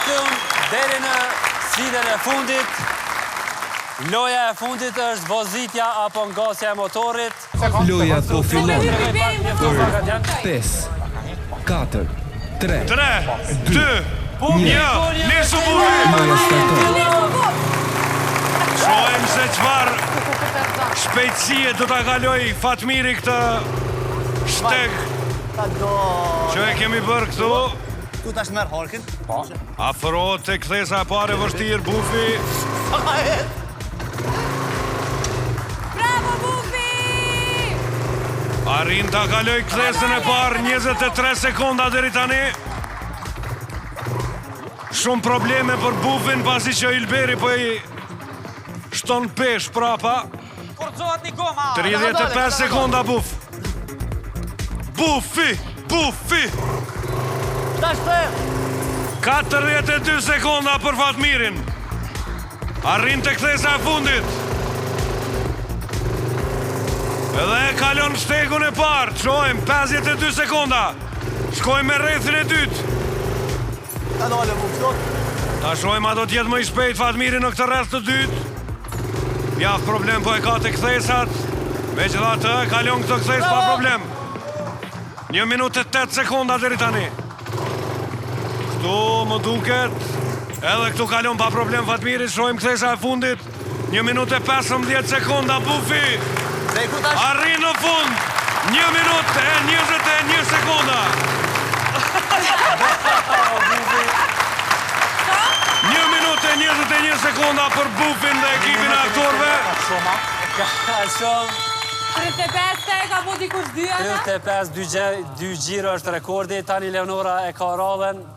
Arritëm deri në sfidën e fundit. Loja e fundit është vozitja apo ngasja e motorit. Loja po fillon për 5, 4, 3, 3, 2, 1, nisu Bufi! Loja starton. Shohim se çfarë shpejtësie do ta kalojë Fatmiri këtë shteg që e kemi bërë këtu. Ku tash merr harkën? Po. Afrohet te kthesa e parë e vështirë Bufi. Bravo Bufi! Arrin ta kalojë kthesën e parë 23 sekonda deri tani. Shumë probleme për Bufin pasi që Ylberi po i shton peshë prapa. Forcohet një goma. 35 sekonda Buf. Bufi, Bufi. Tash të. 42 sekonda për Fatmirin. Arrin te kthesa e fundit. Edhe e kalon shtegun e parë. Shohim 52 sekonda. Shkojmë me rrethin e dytë. Ta dale, Buf, Ta shohim a do të jetë më i shpejt Fatmiri në këtë rreth të dytë. Mjaft problem po e ka te kthesat. Megjithatë, kalon këtë kthesë pa problem. 1 minutë e 8 sekonda deri tani. Këtu më duket, edhe këtu kalon pa problem Fatmiri, shohim kthesa e fundit. 1 minutë e 15 sekonda Bufi. Arrin në fund. 1 minutë e 21 sekonda. 1 minutë e 21 sekonda për Bufin dhe ekipin e aktorëve. Ka shumë. 35 e ka bo dikush dy ata? 35, dy xhiro është rekordi. Tani Leonora e ka radhën.